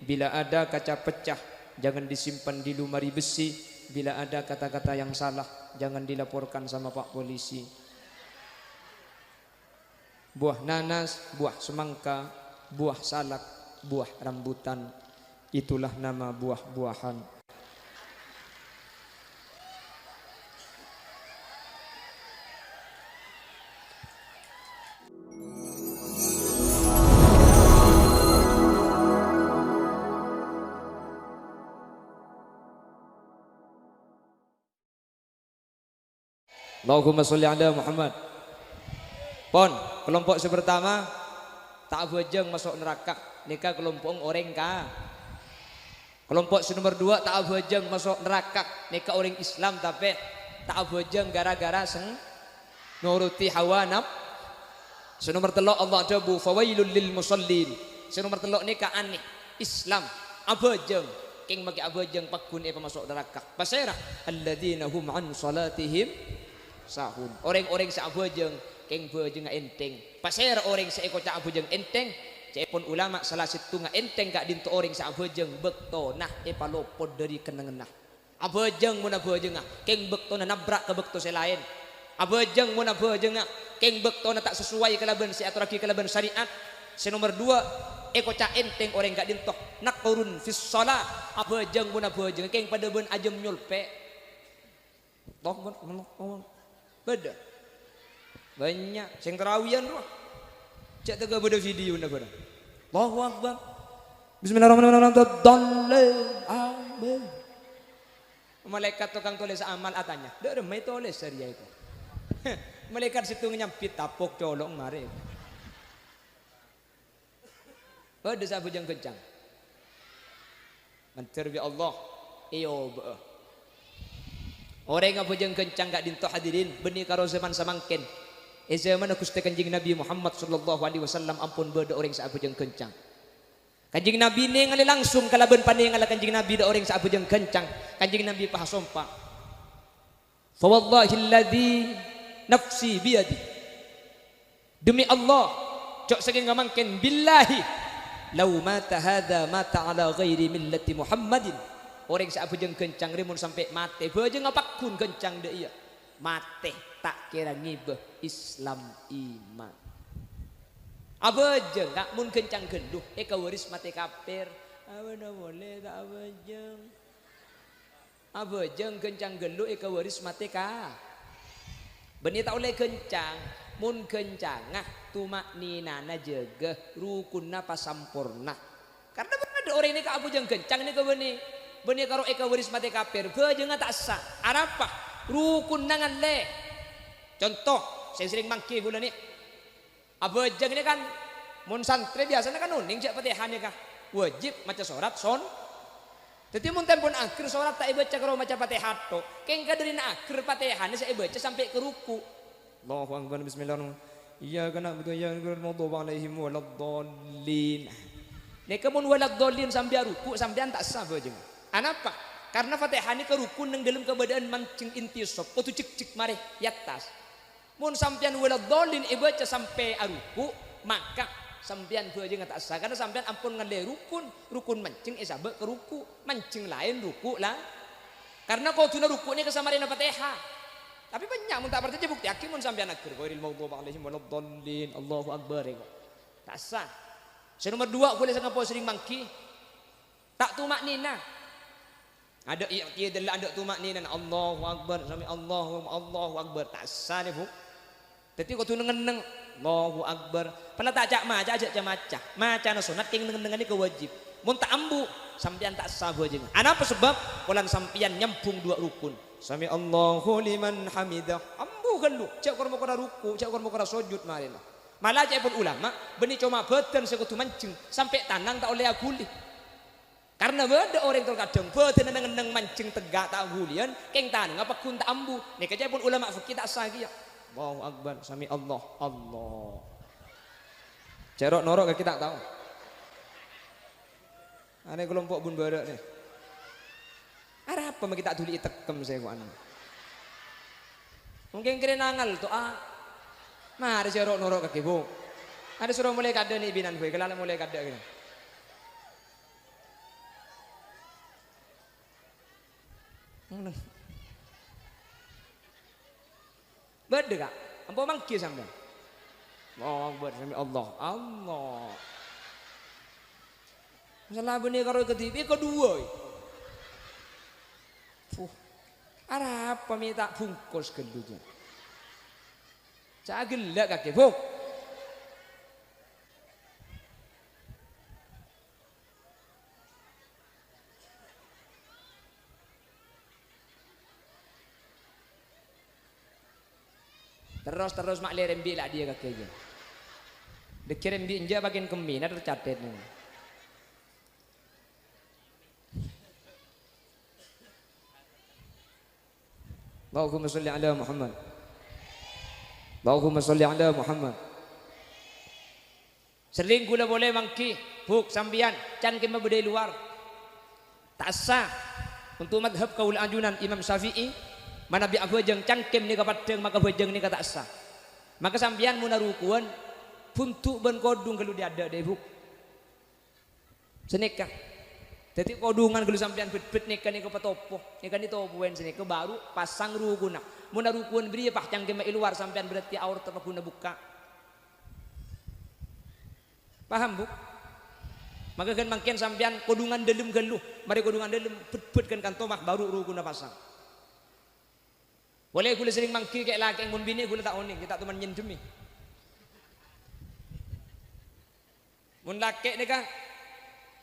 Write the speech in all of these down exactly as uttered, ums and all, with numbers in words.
Bila ada kaca pecah, jangan disimpan di lemari besi. Bila ada kata-kata yang salah, jangan dilaporkan sama Pak Polisi. Buah nanas, buah semangka, buah salak, buah rambutan, itulah nama buah-buahan. Allahumma sholli ala Muhammad. Pon, kelompok sè pertama, ta' abhâjâng maso' neraka. Nèka kelompo'na orèng ka-, kelompok sè nomer dua, ta' abhâjâng maso' neraka. Nèka orèng Islam, tapè ta' abhâjâng gara-gara seng-, nuruti hawa naf-, Sè nomer tello', Allah adhâbu, "Fawailul lil musallin." Sè nomer tello' nèka anè. Islam. Abhâjâng. Kèng makè abhâjâng pagghun èpamaso' naraka. Pasèra? "Alladzina hum an shalatihim sahun." Orèng-orèng sè abhâjâng, kèng bhâjângnga ènthèng. Pasèra orèng sè èkoca' abhâjâng ènthèng? Ca'èpon ulama, sala sèttongnga ènthèng ka'dinto orèng sè abhâjâng bâktona èpalopot dhâri kennengnganna. Abhâjâng mon abhâjângnga, kèng bâktona nabrak ka bâkto sè laèn. Abhâjâng mon abhâjângnga, kèng bâktona ta' sesuai kalabân sè èatorraghi kalabân syariat. Sè nomer dua, èkoca' ènthèng orèng ka'dinto. Naqrun fis shalah. Abhâjâng mon abhâjângnga, kèng padâ bân ajâm nyolpè'. Toh, mon, mon, mon. Bâdâ. Bânnya'. Sè tarawiyan rowa. Cè' tèga bâdâ videona bârâng. Allahu Akbar. Bismillahirrahmanirrahim. Amin. Malaèkat tokang tolès amal atanya, "Dâ' remma ètolès sè rèya èko?" Malaèkat sèttongnga nyambit, "Tapok colo' marè." Bâdâ sè abhâjâng ghâncang. Mandhâr bi' Allah èobâ'â. Orèng abhâjâng ghâncang ka'dinto, hadirin, bânnè karo zaman samangkèn. È zamanna Ghustè Kanjeng Nabi Muhammad sallallahu alaihi wasallam ampon bâdâ orèng sè abhâjâng ghâncang. Kanjeng Nabi nèngalè langsung kalabân panèngalla Kanjeng Nabi dâ' orèng sè abhâjâng ghâncang. Kanjeng Nabi pas asompa, "Fa wallahilladzi nafsi biyadih." Demi Allah, cok sakèng mangkèn, billahi, "Lau mata hadza mata ala ghairi millati Muhammadin." Orèng sè abhâjâng ghâncang rè mon sampè' matè, bhâjângnga pagghun ghâncang dâ' iyâ. Matè ta' kèra ngibâ Islam iman. Abhâjâng, Ka', mon ghâncang ghâllu, èkawaris matè kapèr. Abâ'na polè ta' abhâjâng. Abhâjâng ghâncang ghâllu èkawaris matè ka-, bânnè ta' ollè ghâncang, mon ghâncangnga tuma'ninana jâgâ, rukunna pasamporna. Karna bâdâ orèng nèka abhâjâng ghâncang nèka bânnè, bânnè karo èkawaris matè kapèr, bhâjângnga ta' essa. Arapa? Rukunna ngallè. Conto, sè serrèng mangghi kaulâ nè. Abhâjâng nèka kan, mon santrè biyasana kan onèng jâ' Fatèha nèka wajib maca sorat son-, dhâddhi mon tempona aghâr sorat ta' èbâca karo maca Fatèha tok, kèng kadhârina aghâr Fatèhana sè èbâca sampè' ka ruku'. Allahu Akbar, bismillahirrahmanirrahim. Iyyaka na'budu wa iyyaka nasta'in, ghairil maghdubi 'alaihim waladdallin. Nèka mon waladdallin sampèyan ruku', sampèyan ta' essa bhâjâng. Anapa? Karna Fatèha nèka rukun neng dâlem kabâdâ'ân manjeng inti sop, kodhu jhekjhek marè è attas. Mon sampèyan waladdallin èbâca sampè' aruku', maka sampèyan bhâjângnga ta' essa, karna sampèyan ampon ngallè rukun, rukun manjeng èsabâ' ka ruku', manjeng laèn ruku' la-, karna kodhuna ruku' nèka samarèna Fatèha. Tapè bânnya' mon ta' parcajâ buktèyaghi mon sampèyan aghâr, "Ghairil maghdubi 'alaihim waladdallin, Allahu Akbar," èko. Ta' essa. Sè nomer duwâ', ghulâ sè ngapo serrèng mangghi. Ta' tuma'nina. Adâ' i'tidal, adâ' tuma'nina. Allahu Akbar, sami Allahu, Allahu Akbar. Ta' essa nè, Bu. Dhâddhi kodhu neng-enneng. Allahu Akbar. Pala ta' ca'-maca', jâ' ca'-maca'. Macana sonnat kèng neng-ennengnga nèka wajib. Mon ta' ambu, sampèyan ta' essa bhâjângnga. Anapa sebab? Polana sampèyan nyambhung duwâ' rukun. Sami Allahu liman hamidah. Ambu ghâllu. Jâ' kor-mokora ruku', jâ' kor-mokora sojud marèna. Mala ca'èpon ulama, bânnè coma bhâdhân sè kodhu manjeng, sampè' tanang ta' ollè aghuli. Karna bâdâ orèng terkadang bhâdhânna neng-enneng manjeng tegghâ' ta' aghuliyân, kèng tanangnga pagghun ta' ambu. Nèka ca'èpon ulama fikih ta' essa kèya. Allahu Akbar, sami Allah, Allah. Jâ' ro'-noro' kakè ta' tao. Anè kalompo' bun bârâ' nè. Arapa makè ta' dhuli ètekkem sè ko'an. Mungkin kèrè nangal to, a. Marè sè ro'-noro' kakè, Bu. Adâ soro molaè kaddhâ nè binan, Bu, kala molaè kaddhâ kèya. Bâdâ, Ka'? Ampo mangghi sampèyan? Allahu Akbar, sami Allah. Allah. Masalah bânnè karo kadhibi' kaduwâ. Puh. Arapa mè' ta' bungkos ghâllu, jâ? Ca' ghellâ' kakè, Bu. Terros-terros ma' lèrè embi' la' dhiyâ kakè jâ. Dhâggi' embi' enjâ' pakèn kemmina tercatet nèng. Allahumma sholli ala Muhammad. Allahumma sholli ala Muhammad. Serrèng ghulâ polè mangghi, Bu', sampèyan, can kemma bâdâ è lowar. Ta' essa. Untuk madhab kaulâ ajunan Imam Syafi'i, manabi abhâjâng cangkem nèka paddhâng, maka bhâjâng nèka ta' essa. Maka sampèyan mon arukuwân, bhundu' bân kodhung ghâllu dhi-, adâ', dhi-, Bu'. Sanèka. Dhâddhi kodhungan ghâllu sampèyan bhât-bhât nèka, nèka patopo. Nèka nè topowèn sanèka baru pasang rukunna. Mon arukuwân bâriyâ pas cangkemma è lowar sampèyan berarti aorta pagghuna bukka'. Paham, Bu'? Maka ghân mangkèn sampèyan kodhungan dâlem ghâllu. Marè kodhungan dâlem bhât-bhât ghân kanto mah baru rukunna pasang. Polè ghulâ serrèng mangghi kè'-lakè'èng mon binè' ghulâ ta' onèng, ta' toman nyendhemmè. Mon lakè' nèka,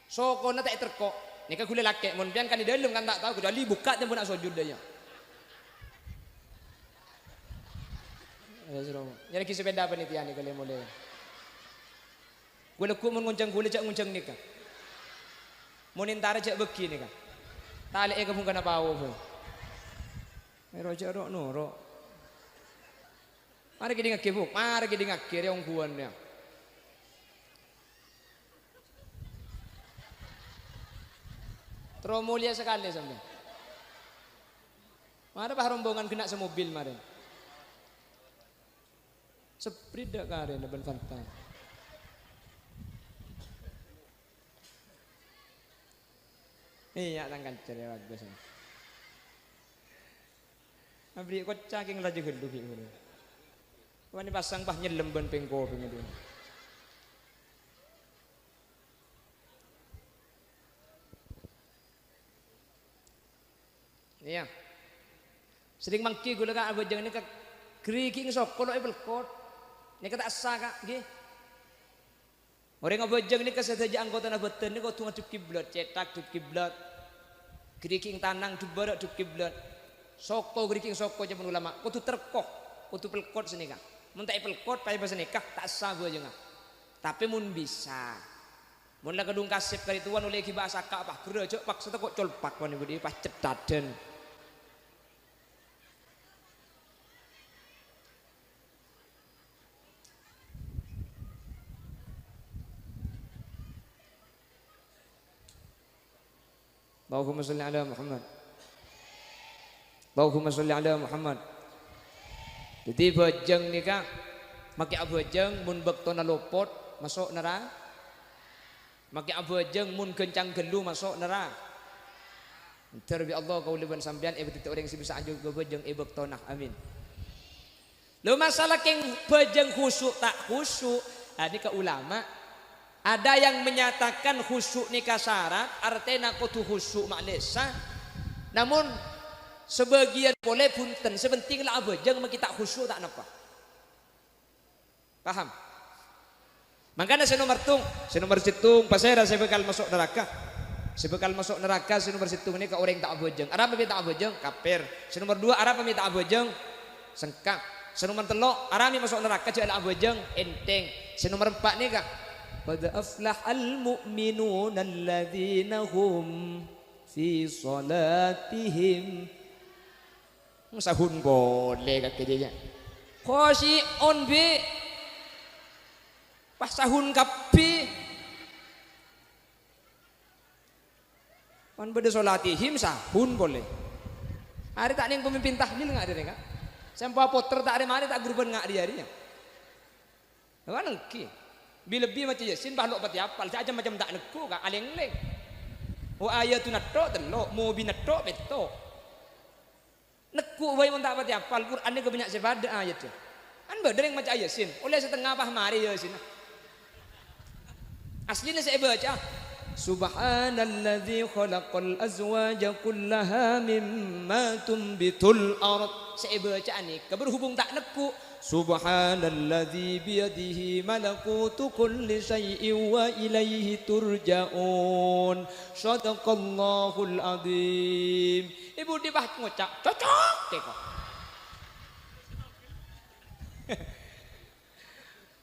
sokona ta' èterko'. Nèka ghulâ lakè', mon pèyan kan è dâlem kan ta' tao, kecuali bukka' tempo na' sojud dâ' iyâ. Nyarègi sepeda panitia nèka lè-molè. Ghulâ ghu mon ngonjhâng ghulâ jhâ' ngonjhâng nèka. Mon entara jhâ' bâghi nèka. Talè'è ka bungkana pao, bhâi. Mèro jhâ' ro'-noro'. Marè kèdingngaghi, Bu'. Marè kèdingngaghi, rè ongghuwân, yâ. Terro molèya sakalè sampèyan. Marè pas rombongan ghenna' samobil marè. Seprit dâ' karèna bân Fanta. Iyâ, tang kanca rè bagus. Aberri' kocca kèng laju ghâllu ghi' ghulâ. Wani pasang pas nyellem bân pèngko pèngko. Iyâ. Serrèng mangghi ghulâ ka abhâjâng nèka ghârighi'èng soko lo' èpelkot. Nèka ta' essa, Ka', ghi. Orèng abhâjâng nèka sadhâjâ anggotana bhâdhân nèka kodhu ngadhep kiblat, cèthak dhep kiblat, ghârighi'èng tanang dhep bârâ' dhep kiblat. Soko ghârighi'èng soko, ca'èpon ulama, kodhu terko, kodhu pelkot sanèka. Mon ta' èpelkot, paèba sanèka, ta' essa bhâjângnga. Tapè mon bisa, mon la kadhung kasèp karè towan ollè èghibâ asaka', pas ghârâ jhâ' paksa tako' colpak, wani budi pas cettadhân. Allahumma sholli ala Muhammad. Allahumma sholli ala Muhammad. Dhâddhi bhâjâng nèka makè abhâjâng mon bâktona lopot maso' nara-, makè abhâjâng mon ghâncang ghâllu maso' nara-, Mandhâr bi' Allah kaulâ bân sampèyan èpadhâddhi orèng sè bisa ajâgâ bhâjâng è bâktona. Amin. Lho, masalah kèng bhâjâng khusu' ta' khusu', ha, nèka ulama ada yang menyatakan khusu' nèka syarat, artèna kodhu khusu' ma'lessa. Namon sabâgiyân polè bhunten, sè pentèng la abhâjâng makè ta' khusu' ta' napa. Paham? Mangkana sè nomer tung-, sè nomer sèttong, pasèra sè bhâkal maso' naraka? Sè bhâkal maso' naraka sè nomer sèttong nèka orèng ta' abhâjâng. Arapa mè' ta' abhâjâng? Kafir. Sè nomer duwâ', arapa mè' ta' abhâjâng? Sengka. Sè nomer tello', arapa mè' maso' naraka jhâ' la abhâjâng? Ènthèng. Sè nomer empa' nèka, "Qad aflahal mu'minuna alladzina hum fi shalatihim." Sahun polè kakè jâ, jâ. Khosyi'un, bi'. Pas sahun kabbhi. Pan bâdâ sholatihim sahun polè. Arè ta' nèng pamimpin tahlil nga' dâri, Ka'. Sè empa' potèr ta' arè marè ta' ghurubân nga' dâri arè, yâ. Wa nenggi. Bi-, lebbi maca Yasin, pas lo' pati apal. Sè macem-macem ta' neggu', Ka', alèng-lèng. Wa ayatuna tho' tello', mubina tho' pètto'. Ku wae mon ta' pati apal, Qur'an nèko bânnya' sè padâ ayaddhâ. Kan bâdâ rèng maca Yasin, ollè satengnga pas marè Yasin. Asline sè èbâca, "Subhanalladzi khalaqal azwaja kullaha mimma tumbitul ard." Sè èbâca nèka berhubung ta' negghu'. "Subhanalladzi biyadihi malakutu kulli syai'in wa ilaihi turja'un." Shadaqallahul adzim. È budi pas ngoca', "Cocok, tèko."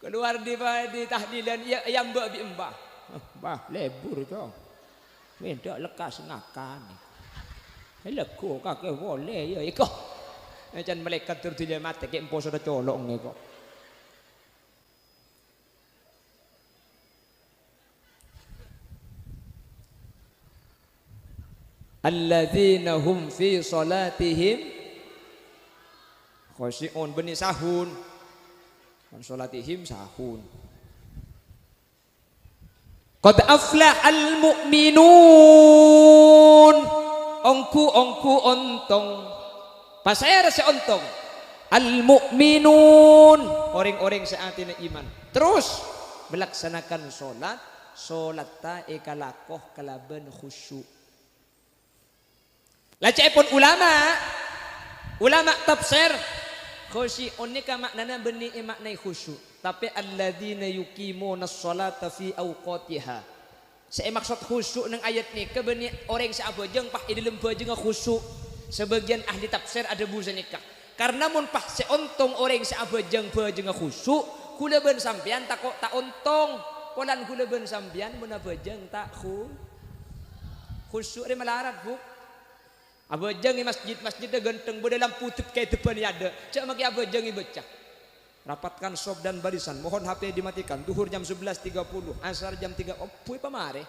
Kalowar di, di tahlilan, iyâ, èyamba' bi' embah. "Mbah, lebur, Cong. Mènta lekkas ngakan. Lego kakè polè, iyâ, iko." Can malaèkat dur dilèmatè, kè empo soro colo' ngèko. "Alladzina hum fi shalatihim khashi'un." Bânnè sahun. Hum shalatihim sahun. "Qad aflahal mu'minun." Ongghu, ongghu ontong. Pasèra sè ontong? "Al mu'minun." Orèng-orèng sè atèna iman. Terros, malaksanakan shalat, shalatta èkalako kalabân khusyuk. Lajâ'èpon ulama, ulama tafsir, khusyu' nèka ma'nana bânnè èma'naè khusyuk. Tapè alladzina yuqimunas sholata fi awqatiha. Sè èmaksod khusyuk neng ayat nèka bânnè orèng sè abhâjâng pas è dâlem bhâjângnga khusyuk. Sabâgiyân ahli tafsir adhâbu sanèka. Karna mon pas sè ontong orèng sè abhâjâng bhâjângnga khusyuk, ghulâ bân sampèyan tako' ta' ontong. Polana ghulâ bân sampèyan mon abhâjâng ta' khu-, khusyuk rè malarat, Bu. Abhâjâng è masjid, masjidda ghântheng, bâdâ lampu dep-, kaèdhebbhân è adâ'. Jhâ' makè abhâjâng èbâca. "Rapatkan shaf dan barisan, mohon H P dimatikan, duhur jam sebelas tiga puluh, asar jam tiga," obbhu pamarè.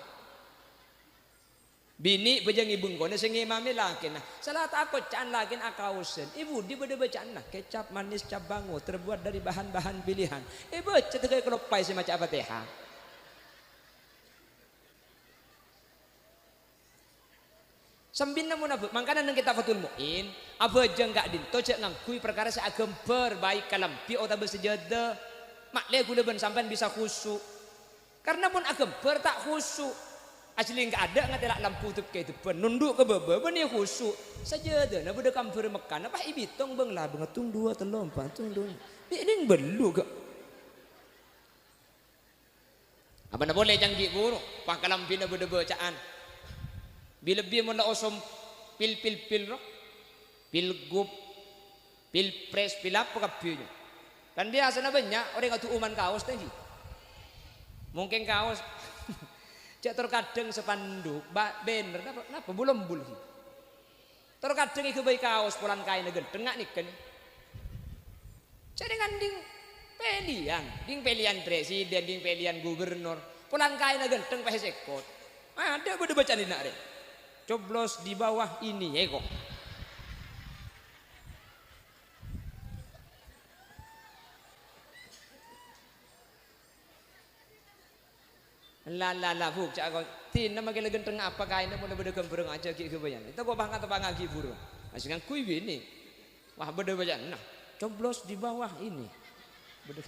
Binè' bhâjâng è bengkona sè ngimami lakèna. Sala ta' akoca'an lakèna akaosan. È budi bâdâ bâca'anna, kecap manis cap bango terbuat dari bahan-bahan pilihan. Èbâca tèghâ kaloppaè sè maca'a Fatihah. Sambina mon abhâ-, mangkana neng kitab Fathul Mu'in, abhâjâng ka'dinto jhâ' ngangghuy parkara sè aghâmbhâr, baik kalambhi otabâ sajâdâ. Ma'lè ghulâ bân sampèyan bisa khusyuk. Karna mon aghâmbhâr ta' khusyuk. Ajhâlingka adâ' ngatèla' lampu dep-, kaèdhebbhân, nondhu' ka bâbâ, bânnè khusyuk. Sajâdâna bâdâ kambhâr Mekkana, pas èbitong bâng-labângnga, tung duwâ', tello', empa', tung duwâ'. Bi' nèng bâllu, ga'. Apana polè canggi' buru, pas kalambhina bâdâ bâca'an. Bi-, lebbi mon la osom pil-, pil-, pil-, ro. Pilgub, pilpres, pil apa kabbhi, nyo. Kan biyasana bânnya' orèng adu'uman kaos, tènggi. Mungkin kaos. Cè' tor kadhâng spanduk, ba-, banner, napa, napa, bulembul, ghi. Tor kadhâng èghâbây kaos polana kaènna ghântheng, nga' nèka, nè. Jhâ' rèng-orèng pèlèyan, ding pèlèyan presiden, ding pèlèyan gubernur. Polana kaènna ghântheng pèssè sèkot. Adâ' bâdâ bâca'an dinna' rè. Coblos di bawah ini, èko. La, la, la, Bu, ca'na ko-, dinna makè la ghântheng apa kaènna, mon la bâdâ ghâmbhârângnga jhâ' ghi' ghâbâyân. Ènto ko' pas ngata-, pangaghi buru. Masih ngangghuy binè'. Wah, bâdâ bâca'anna. Coblos di bawah ini. Bâdâ.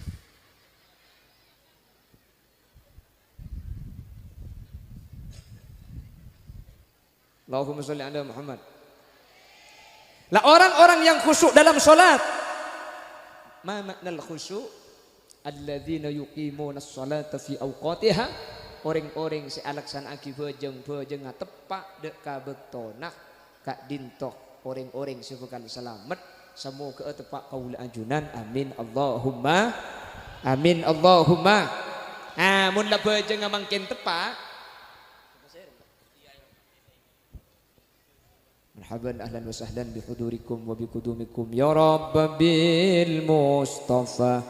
Allahumma sholli ala Muhammad. Lah, orang-orang yang khusyuk dalam sholat. Ma ma'nal khusyuk? Alladzina yuqimunas sholata fi awqatiha. Orèng-orèng sè alaksana'aghi bhâjâng-bhâjângnga teppa' dâ' ka bâktona. Ka'dinto orèng-orèng sè bhâkal salamet. Samoghâ'â teppa' kaulâ ajunan. Amin. Allahumma amin. Allahumma. Ah, mon la bhâjângnga mangkèn teppa'. Marhaban, ahlan wa sahlan bi hudurikum wa bi qudumikum. Ya Rabba bil Mustafa,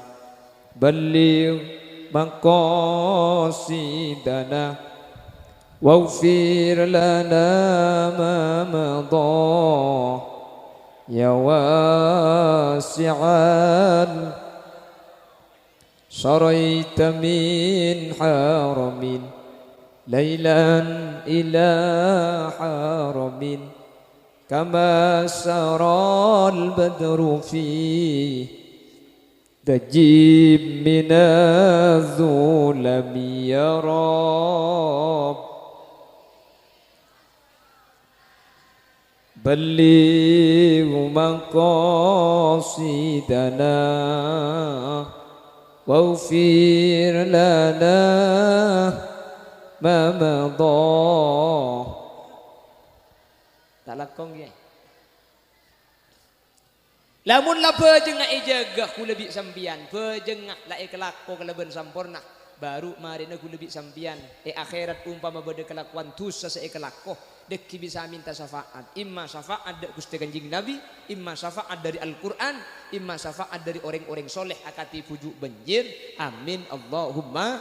balligh maqasidana, waghfir lana ma madha, ya wasi'al Saraita min haramin, lailan ila haramin, كما سرى البدر في دجى من الظلم يرى. بلغ مقاصدنا واغفر لنا ما مضى. Ta' langkong, yâ. Lamon la bhâjhengnga èjâgâ kaulâ bi' sampèyan, bhâjhengnga la èkalako kalabân samporna, bhuru marèna kaulâ bi' sampèyan è akhèrat ompama bâdâ kalakowan dhusa sè èkalako, dhâggi' bisa mènta syafa'at. Imma syafa'at dâ' Ghustè Kanjeng Nabi, imma syafa'at dâri Al-Qur'an, imma syafa'at dâri orèng-orèng sholeh akadhi bhuju' bânjir. Amin, Allahumma.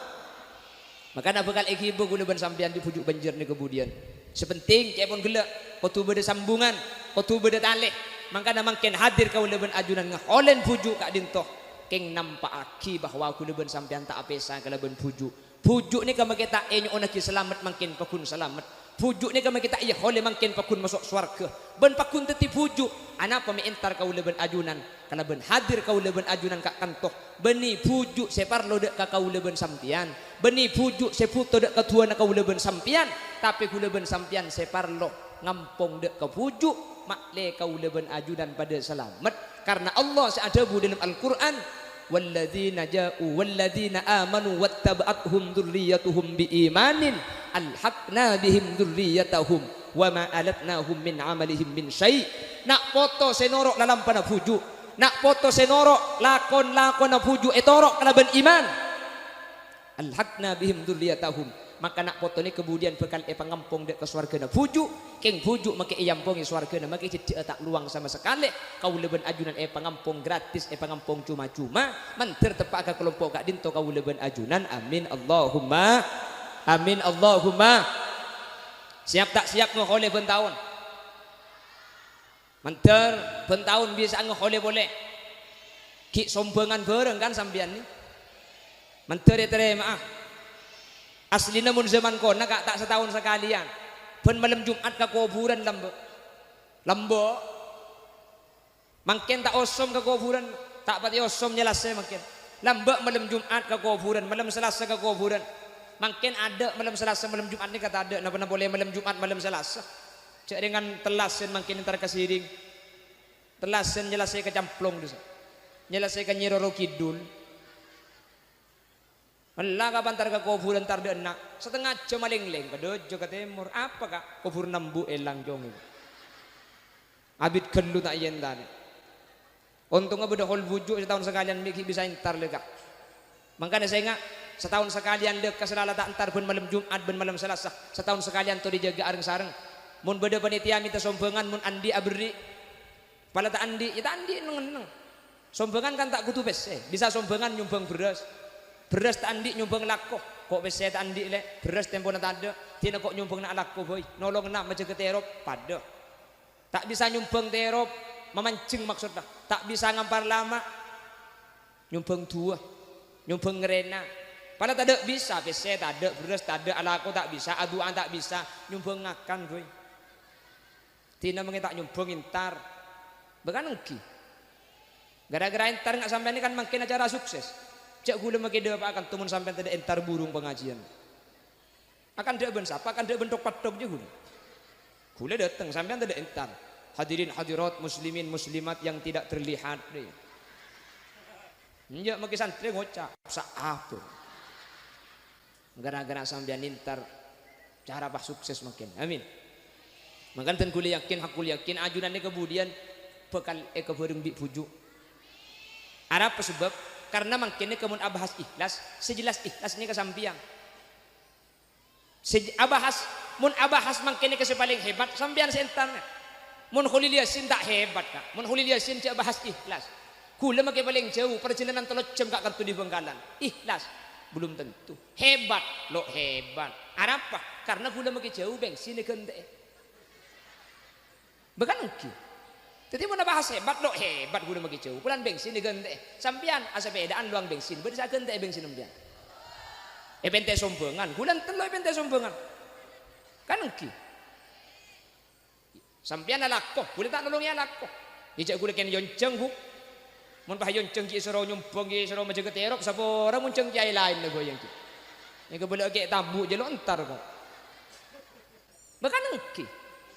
Mangkana bhâkal èghibâ kaulâ bân sampèyan dâri bhuju' bânjir nèka budiyân. Sè pentèng, ca'èpon ghellâ', kodhu bâdâ sambungan, kodhu bâdâ talè. Mangkana mangkèn hadir kaulâ bân ajunan ngaholè bhuju' ka'dinto, kèng nampa'aghi bahwa kaulâ bân sampèyan ta' apèsa kalabân bhuju'. Bhuju' nèka makè ta' ènyo'onnaghi salamet mangkèn pagghun salamet. Bhuju' nèka makè ta' èyaholè mangkèn pagghun maso' sowarghâ, bân pagghun dhâddhi bhuju'. Anapa mè' entar kaulâ bân ajunan? Kalabân hadir kaulâ bân ajunan ka'kanto, bânnè bhuju' sè parlo dâ' ka kaulâ bân sampèyan, bânnè bhuju' sè bhuto dâ' ka du'âna kaulâ bân sampèyan, tapè kaulâ bân sampèyan sè parlo ngampong dâ' ka bhuju', ma'lè kaulâ bân ajunan padâ salamet. Karna Allah sè adhâbu dâlem Al-Qur'an, "Walladzina ja'u, walladzina amanu wattaba'athum dzurriyyatuhum biimanin, alhaqna bihim dzurriyyatahum, wa ma alatnahum min amalihim min syai'." Na' poto sè noro' lalampana bhuju', na' poto sè noro' lakon-lakonna bhuju' ètoro' kalabân iman. "Alhaqna bihim dzurriyyatahum." Maka na' poto nèka budiyân bhâkal èpangampong dâ' ka sowarghâna bhuju', kèng bhuju' makè èampongè sowarghâna makè cèddhâ'â ta' lowang sama sakalè. Kaulâ bân ajunan èpangampong gratis, èpangampong coma-coma. Mandhâr teppa'a ka kalompo' ka'dinto kaulâ bân ajunan. Amin, Allahumma. Amin, Allahumma. Siap ta' siap ngaholè bân taon? Mandhâr bân taon bisa'a ngaholè polè. Ghi' sombhângan bhârâng kan sampèyan nè? Mandhâr ètarèma'a. Aslina mon zaman kona, Ka', ta' sataon sakalèyan. Bân malem Jum'at ka kobhurân lambâ'. Lambâ'. Mangkèn ta' osom ka kobhurân, ta' patè osom nyèlasè mangkèn. Lambâ' malem Jum'at ka kobhurân, malem Salasa ka kobhurân. Mangkèn adâ' malem Salasa, malem Jum'at nèka tadâ', napa-napa polè malem Jum'at, malem Salasa. Jhâ' rèngan tellasan mangkèn entar ka Siring. Tellasan nyèlasè ka Camplong, dhusa. Nyèlasè ka Nyi Roro Kidul. Ella ka pantar ka kobhurân tadâ' enna', satengnga jhâm alènglèng, ka dâjâ ka tèmor. Apa, Ka'? Kobhurânna embu' èlang, Cong. Abit ghâllu ta' èyentarè. Ontongnga bâdâ hol bhuju' sataon sakalèyan mè' ghi' bisa entar lè, Ka'. Mangkana sènga', sataon sakalèyan lè, Ka', sè la ta' entar bân malem Jum'at bân malem Salasa. Sataon sakalèyan tolè jâgâ areng-sareng. Mon bâdâ panitia mènta sombhângan, mon andi' aberri'. Pala ta' andi', ya ta' andi' neng-enneng. Sombhângan kan ta' kodhu pèssè. Bisa sombhângan nyombhâng bherrâs. Bherrâs ta' andi' nyombhâng lako. Ko' pèssè ta' andi', lè'. Bherrâs tempona tadâ'. Dina ko' nyombhângnga lako bhâi. Nolongnga majâgâ terop. Padâ. Ta' bisa nyombhâng terop. Mamanjheng maksodda. Ta' bisa ngampar lama'. Nyombhâng du'a. Nyombhâng ngarèna. Pala tadâ' bisa. Pèssè tadâ'. Bherrâs tadâ'. Alako ta' bisa. Adu'a ta' bisa. Nyombhâng ngakan bhâi. Dina mangkèn ta' nyombhâng entar. Bâ kan ènggi. Gara-gara entar nga' sampèyan nè kan mangkèn acara sukses. Jhâ' ghulâ mangkèn dâpa'a kanto mon sampèyan tadâ' entar burung pangajiân. Akan dâ' bân sapa, akan dâ' bân thok-petthoka jhâ' ghulâ. Ghulâ dâteng, sampèyan tadâ' entar. Hadirin hadirat muslimin muslimat yang tidak terlihat. Enjâ' mangkèn santrè ngoca', "Saapa?" Gara-gara sampèyan entar, cara pas sukses mangkèn. Amin. Mangkana dân ghulâ yakin, hakul yakin, ajunan nèka budiyân bhâkal èkabhâreng bi' bhuju'. Arapa sabâb? Karna mangkèn nèka mon abahas ikhlas, sè jelas ikhlas nèka sampèyan. Sè j-, abahas, mon abahas mangkèn nèka sè palèng hebat, sampèyan sè entar. Mon Kholil Yasin ta' hebat, Ka'. Mon Kholil Yasin jhâ' bahas ikhlas. Ghulâ mangkèn palèng jhâu, parjhâlânan tello jhâm ka kanto dâri Bhângkalan. Ikhlas? Belum tentu. Hebat, lo' hebat. Arapa? Karna ghulâ mangkèn jhâu, bensin èghântè'è. Bâ kan ènggi. Dhâddhi, mon abahas hebat, lo' hebat ghulâ mangkèn jhâu. Polana bensin èghântè'è. Sampèyan asapèdaan lowang bensin. Bâdâ sè aghântè'è bensin sampèyan. Èpèntè sombhângan. Ghulâ enten lo' èpèntè sombhângan. Kan ènggi. Sampèyan alako, ghulâ ta' nolongè alako. Iyâ jhâ' ghulâ kèng èyonjhâng, Bu. Mon pas èyonjhâng ghi' èsoro nyombhâng, ghi' èsoro majâgâ terop, sapora mon jhâng kèyaè laènna bhâi ghi'. Èkabâlâ'â kè' tabu' jhâ' lo' entar, kok. Bahkan èngghi.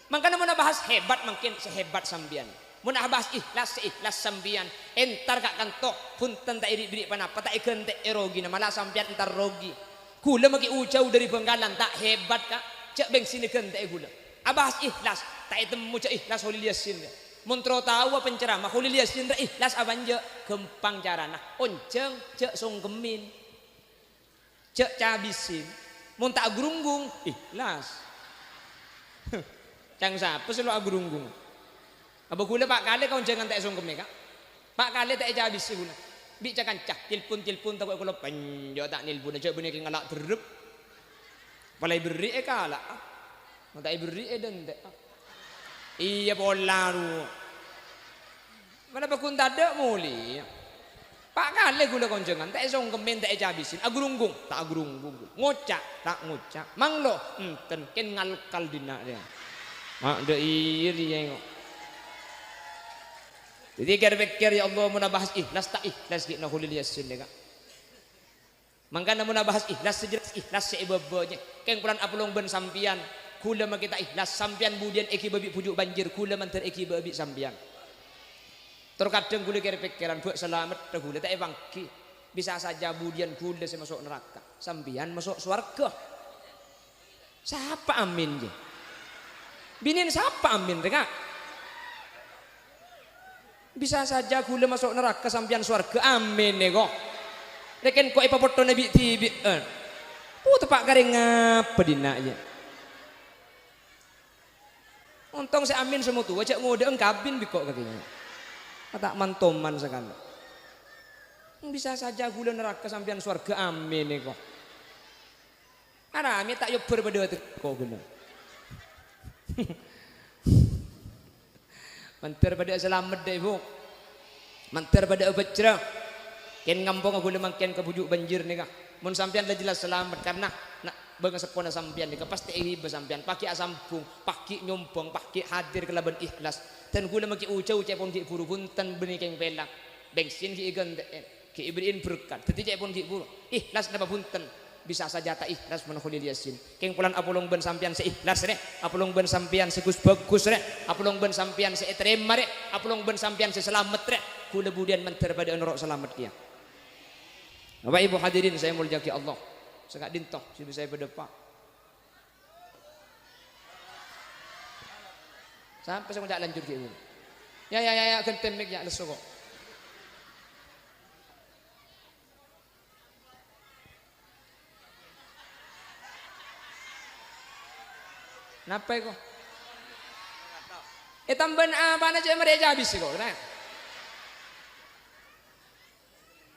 Mangkana mon abahas hebat mangkèn sè hebat sampèyan. Mon abahas ikhlas sè ikhlas sampèyan. Entar ka' kanto, bhunten ta' èri'-bèrri' ponapa, ta' èghântè'è rogina, mala sampèyan entar rogi. Ghulâ maghi' ojhâu dhâri Bhângkalan, ta' hebat, Ka'. Jhâ' bengsinè ghântè'è ghulâ. Abahas ikhlas, ta' ètemmo jhâ' ikhlas Kholil Yasin, Ka'. Mon terro taowa penceramah Kholil Yasin rè ikhlas apa enjâ', ghâmpang carana. Onjhâng, jhâ' songkemmin. Jhâ' cabissin. Mon ta' agrunggung, ikhlas. Ca'na sapa sè lo' agrunggung? Apa ghulâ pa' kalè ka onjhângan ta' èsongkemmè, Ka'? Pa' kalè ta' ècabissi ghulâ. Bi' ca-kanca, tilpon-tilpon tako' èkolop, enjâ' ta' nèlpon jhâ' bânnè kèng ngala' dherrep. Pola èberri' èkala'a. Mon ta' èberri' èdhânte'. Iyâ pola, ru. Mala paggun tadâ' molè. Pa' kalè ghulâ ka onjhângan, ta' èsongkemmè, ta' ècabissin. Agrunggung, ta' agrunggung. Ngoca', ta' ngoca'. Manglo, enten, kèng ngalkal dinna' rèya. Ma' dâ' iyâ rèya, kok. Dhâddhi kèr-pèkkèr, "Ya Allah, mon abahas ikhlas ta' ikhlas ghi' na Kholil Yasin, yâ, Ka'." Mangkana mon abahas ikhlas, sè jelas ikhlas sè è bâbâ, nyè. Kèng polana apolong bân sampèyan, ghulâ makè ta' ikhlas, sampèyan budiyân èghibâ bi' bhuju' banjir, ghulâ mandhâr èghibâ bi' sampèyan. Tor kadhâng ghulâ kèr-pèkkèran, bâ' salameddhâ ghulâ ta' èpangghi. Bisa saja budiyân ghulâ sè maso' naraka, sampèyan maso' sowarghâ. Sapa amin, yâ? Binèn sapa amin, rè, Ka'? Bisa saja ghulâ maso' naraka, sampèyan sowarghâ. Amin, èko. Rè kèng ko' èpapotthona bi'-dhibi'ân. Pu teppa' karè ngapa dinna', yâ? Ontong sè amin sè motowa, jhâ' ngodâ'â kabin bi' ko' kakèya. Ta' mantoman sakalè. Bisa saja ghulâ naraka, sampèyan sowarghâ. Amin, èko. Arapa mè' ta' èobbhâr padâ tèko' ghulâ. Mandhâr padâ'â salamet, dâ', Bu. Mandhâr padâ'â bhâjrâ. Kèng ngamponga ghulâ mangkèn ka bhuju' banjir nèka. Mon sampèyan la jelas salamet, karna na-, bângaseppona sampèyan nèka pastè èghibâ sampèyan. Paghi' asambung, paghi' nyombhâng, paghi' hadir kalabân ikhlas. Dhân ghulâ maghi' ojhâu ca'èpon ghi' bhuru bhunten bânnè kèng pèlak. Bengsin ghi' èghântè'è. Ghi' èberri'in berkat. Dhâddhi ca'èpon ghi' bhuru. Ikhlas napa bhunten? Bisa saja ta' ikhlas mon Kholil Yasin. Kèng polana apolong bân sampèyan sè ikhlas, rè. Apolong bân sampèyan sè gus-bhâghus, rè. Apolong bân sampèyan sè ètarèma, rè. Apolong bân sampèyan sè salamet, rè. Ghulâ budiyân mandhâr padâ'â noro' salamet kèya. Bapak Ibu hadirin sè èmoljâ'aghi Allah. Sè ka'dinto sè bisa èpadâpa'. Sampè' sè ngoca' lanjut ghi' ghulâ. Ya, ya, ya, ya, ghântè mik, ya, lesso ko'. Napa èko? Ètambâna apana cè' marè ècabis èko, nah.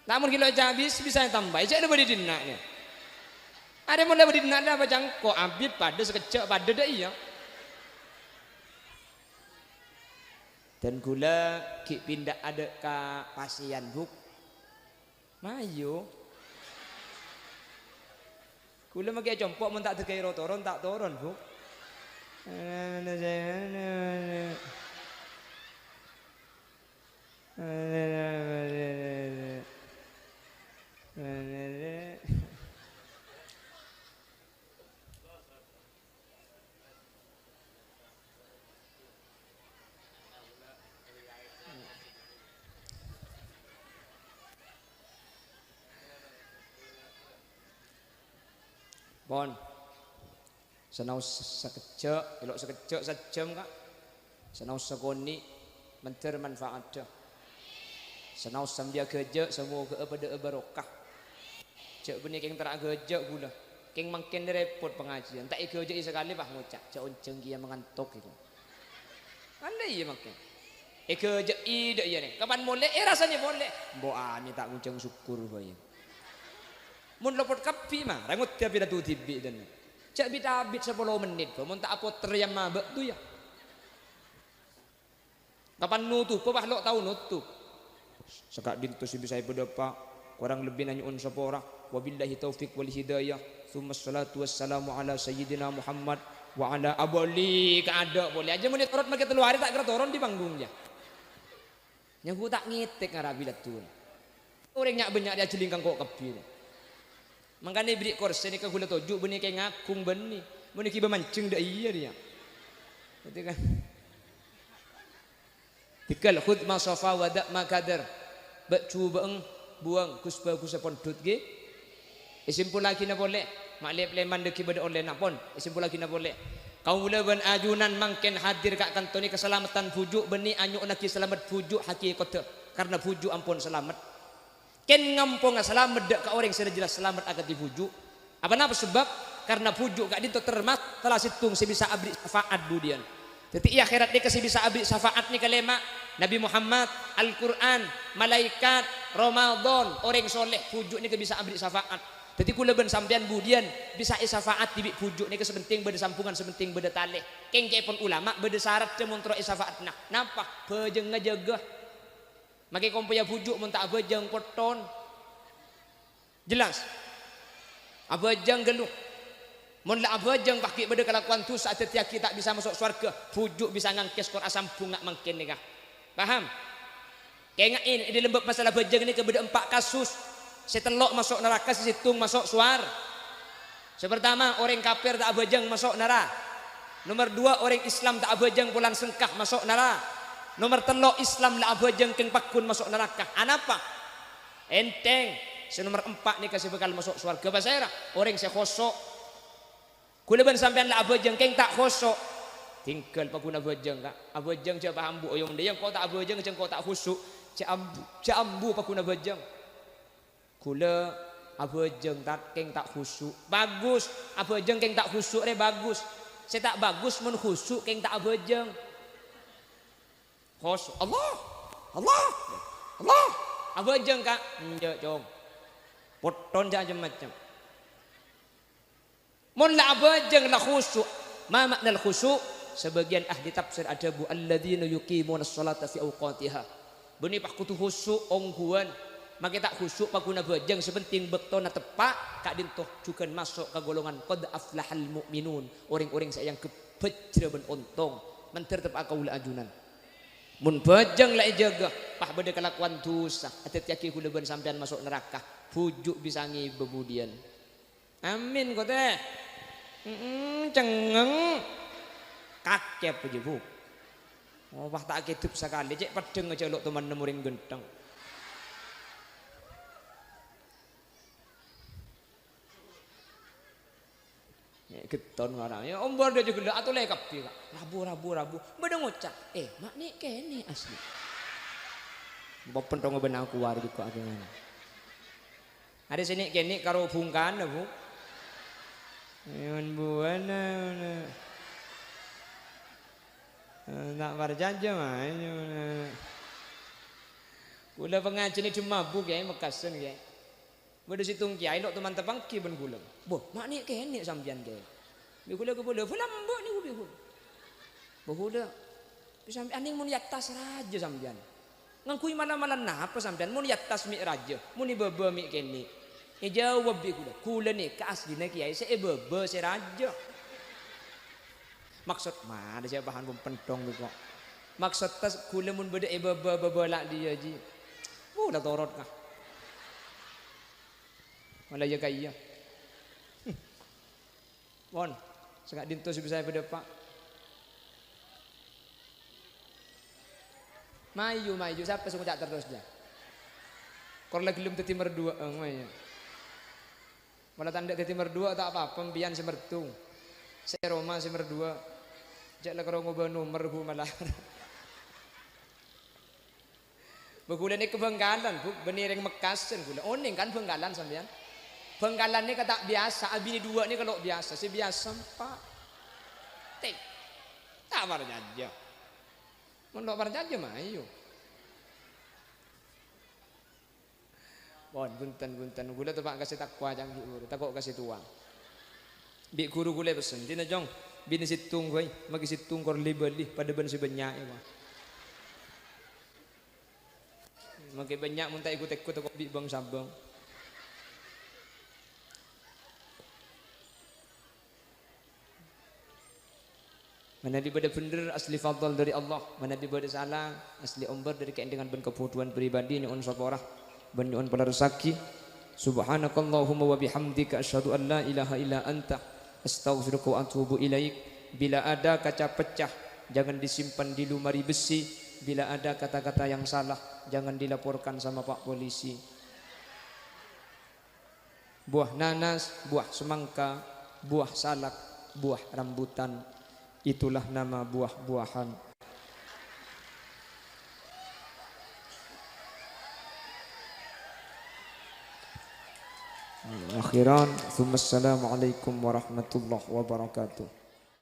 Lamon ghi' lo' ècabis bisa ètambâi, cè' la bâdâ dinna', yâ. Arè mon la bâdâ dinna' la apa cangko, abit padâ sakejjhâ' padâ dâ' iyâ. Dhân ghulâ ghi' pinda adâ' ka pasèyan, Bu'. Mayu. Ghulâ maghi' compo' mon ta' dâgâi ro-toron, ta' toron, Bu'. Pon. Sanaos sakejjhâ', èlo' sakejjhâ' sajjhâm, Ka'. Sanaos sakonè', mandhâr manfaatta. Sanaos sampèyan ghâjâ', samoghâ'â padâ'â barokah. Jhâ' bânnè kèng terra ghâjâ' ghulâ. Kèng mangkèn rèpot pangajiyân. Ta' èghâjâ'i sakalè, pas ngoca', "Jhâ' onjhâng kèya mangantok," gitu. Kan la iyâ mangkèn. Èghâjâ'i dâ' iyâ nè. Kapan molè, èrasanè polè. Embo' anè ta' ngonjhâng sokkor bhâi. Mon lopot kabbhi, mara ngodâ bilâ tu dhibi' dâna. Jhâ' bit-abit sapolo mennit, bâ, mon ta' apotter yâ ma' bâ'du, yâ. Kapan notobhâ, bâ, lo' tao notop. Saka'dinto sè bisa èpadâpa', korang lebbina nyo'on sapora. Wabillahi taufiq wal hidayah. Tsummas shalatu wassalamu ala sayyidina Muhammad Wa ala abali ka adâ' polè. Ajâ mon ètorot makè tello arè ta' kèra toron dâri panggung, yâ. Nyanggu ta' ngètèk ngarabi laddhuna. Orèng nya'-bânnya' rèya jhâlingkang ko' kabbhi. Mangkana èberri' korsè nèka ghulâ toju' bânnè kèng ngaghung bânnè. Mon èghibâ manjheng dâ' iyâ rèya. Ngerti kan? Dhigghâl, khudz ma shafa wa da' ma kadar. Bâ' jhubâ'eng, buwâng, ghus-bhâghus pon dhut, ghi. Èsimpullaghina polè, ma' lep-leman dâggi' bâdâ ollèna, pon, èsimpullaghina polè. Kaulâ bân ajunan mangkèn hadir ka' kanto nèka salameddhân bhuju' bânnè anyo'onnaghi salamet bhuju' hakèkaddhâ, karna bhuju' ampon salamet. Kèng ngamponga salamet dâ' ka orèng sè la jelas salamet akadhi bhuju'. Apa napa sabâb? Karna bhuju' ka'dinto termasuk sala sèttong sè bisa aberri' syafaat budiyân. Dhâddhi, è akhèrat nèka sè bisa aberri' syafaat nèka lèma', Nabi Muhammad, Al-Qur'an, malaèkat, Ramadan, orèng soleh, bhuju' nèka bisa aberri' syafaat. Dhâddhi, kaulâ bân sampèyan budiyân bisa èsyafaati bi' bhuju' nèka, sè pentèng bâdâ sambhungan, sè pentèng bâdâ talè. Kèng ca'èpon ulama bâdâ saradhdhâ mon terro èsyafaatana. Napa? Bhâjângnga jâgâ. Makè kompoyya bhuju' mon ta' abhâjâng, potton. Jelas? Abhâjâng ghâllu. Mon la abhâjâng, pas ghi' bâdâ kalakowan dhusa, adhâddhiyâghi ta' bisa maso' sowarghâ, bhuju' bisa ngangkès kor asambhung nga' mangkèn nèka. Paham? Kaènga'è, è dâlem bab masalah bhâjâng nèka bâdâ empa' kasus. Sè tello' maso' naraka, sè sèttong maso' sowar-, Sè partama, orèng kafir ta' abhâjâng maso' nara-, Nomer duwâ', orèng Islam ta' abhâjâng polana sengka maso' nara-, Nomer tello', Islam la abhâjâng kèng pagghun maso' naraka. Anapa? Ènthèng. Sè nomer empa' nèka sè bhâkal maso' sowarghâ. Pasèra? Orèng sè khoso'. Kaulâ bân sampèyan la abhâjâng kèng ta' khoso'. Tinggal pagghun abhâjâng, Ka'. Abhâjâng jhâ' paham, Bu. Oyong dâ' iyâ engko' ta' abhâjâng, jhâ' engko' ta' khoso'. Jhâ' ambu, jhâ' ambu pagghun abhâjâng. Kaulâ abhâjâng, Tat, kèng ta' khusu'. Bagus, abhâjâng kèng ta' khusu' rè bagus. Sè ta' bagus mon khusu' kèng ta' abhâjâng. Khusu', Allah, Allah, Allah. Abhâjâng, Ka'? Enjâ', Cong. Potton jhâ' cem-macem. Mon la abhâjâng la khusu'. Ma ma'nal khusu'? Sabâgiyân ahli tafsir adhâbu, "Alladzina yuqimunas sholata fi awqatiha." Bânnè pas kodhu khusu' ongghuwân. Makè ta' khusu' pagghun abhâjâng, sè pentèng bâktona teppa', ka'dinto jhughân maso' ka golongan qad aflahal mu'minun, orèng-orèng sè èangghep bhâjrâ bân ontong. Mandhâr teppa'a kaulâ ajunan. Mon bhâjâng la èjâgâ, pas bâdâ kalakowan dhusa, adhâddhiyâghi kaulâ bân sampèyan maso' naraka, bhuju' bisa ngibâ budiyân. Amin, kote. Mm-mm, cengngeng. Kakep aja, Bu. Oh, wah, ta' kedip sakalè. Cè' peddheng aja lo' tomanna orèng ghântheng. Ya, getton marah. Ya, ombor dia juga atole kabbi, Kak. Rabu, rabu, rabu. Bâdâ ngoca', "Eh, ma' nè' kènè' asli." Bopen tongo bân aku wari juga aku ngene. Arè sè nè'-kènè' karo bungkana, Bu. Nyuwun buwana, ngono. Eh, ta' parcajâ, maèn, ngono. Kaulâ pangajhina dhimma, Bu, Kèyaè, Mekkasen, Kèyaè. Bâdâ sèttong kèyaè lo' toman tapangghi bân kaulâ. "Bo, ma' nè'-kènè' sampèyan, Kèyaè?" Bi' kaulâ kabâlâ, "Bâlâmbâ' nèko," bi' kaulâ. "Bo, kaulâ, bi' sampèyan nèng mon è attas rajâ sampèyan." Ngangghuy mala-mala napa sampèyan? Mon è attas mè' rajâ, mon è bâbâ mè' kènè'. Èjâwâb bi' kaulâ, "Kaulâ nèka aslina kèyaè sè è bâbâ sè rajâ." Maksod, mana sè paham penthong kok. Maksod tas kaulâ mon bâdâ è bâbâ, bâbâ la' diyâ, Ji. Uh, la torot, kah. Mala iyâ ka iyâ. Pon, sè ka'dinto sè bisa èpadâpa'. Mayu, mayu, sapa sè ngoca' terros, jâ? Kor la ghellem dhâddhi merduwâ, eh, mayu. Mala ta' endâ' dhâddhi merduwâ ta' apa-apa, empèyan sè merdu. Sè è roma sè merduwâ. Jâ' la karo ngobâ nomer, Bu, mala. Bâ, kaulâ nèka Bhângkalan, Bu, bânnè rèng Mekkasen kaulâ. Onèng kan Bhângkalan sampèyan? Bhângkalan nèka ta' biyasa, abinè duwâ' nèka lo' biyasa, sè biyasa empa'. Tè, ta' parcajâ. Mon lo' parcajâ, mayu. Pon, bhunten, bhunten. Kaulâ teppa' ka sè takwa, ca'na bi' ghuru. Tako' ka sè towa. Bi' ghuru kaulâ èpessen, "Dina, Cong, binè sèttong bhâi, maghi sèttong kor li-bâli, padâ bân sè bânnya'è, wah." Maghi bânnya' mon ta' èghut-èghut tako' bi' bâng-sabâng. Manabi bâdâ bhendher, asli fadl dâri Allah. Manabi bâdâ sala, asli ombâr dâri kaèndengan bân kabhudhuwân pribadi, nyo'on sapora bân nyo'on palerressaghi. Subhanakallahumma wa bihamdika, asyhadu an la ilaha illa anta, astaghfiruka wa atubu ilaik. Bila ada kaca pecah, jangan disimpan di lemari besi. Bila ada kata-kata yang salah, jangan dilaporkan sama Pak Polisi. Buah nanas, buah semangka, buah salak, buah rambutan, itulah nama buah-buahan. Akhiran, tsumma assalamualaikum warahmatullahi wabarakatuh.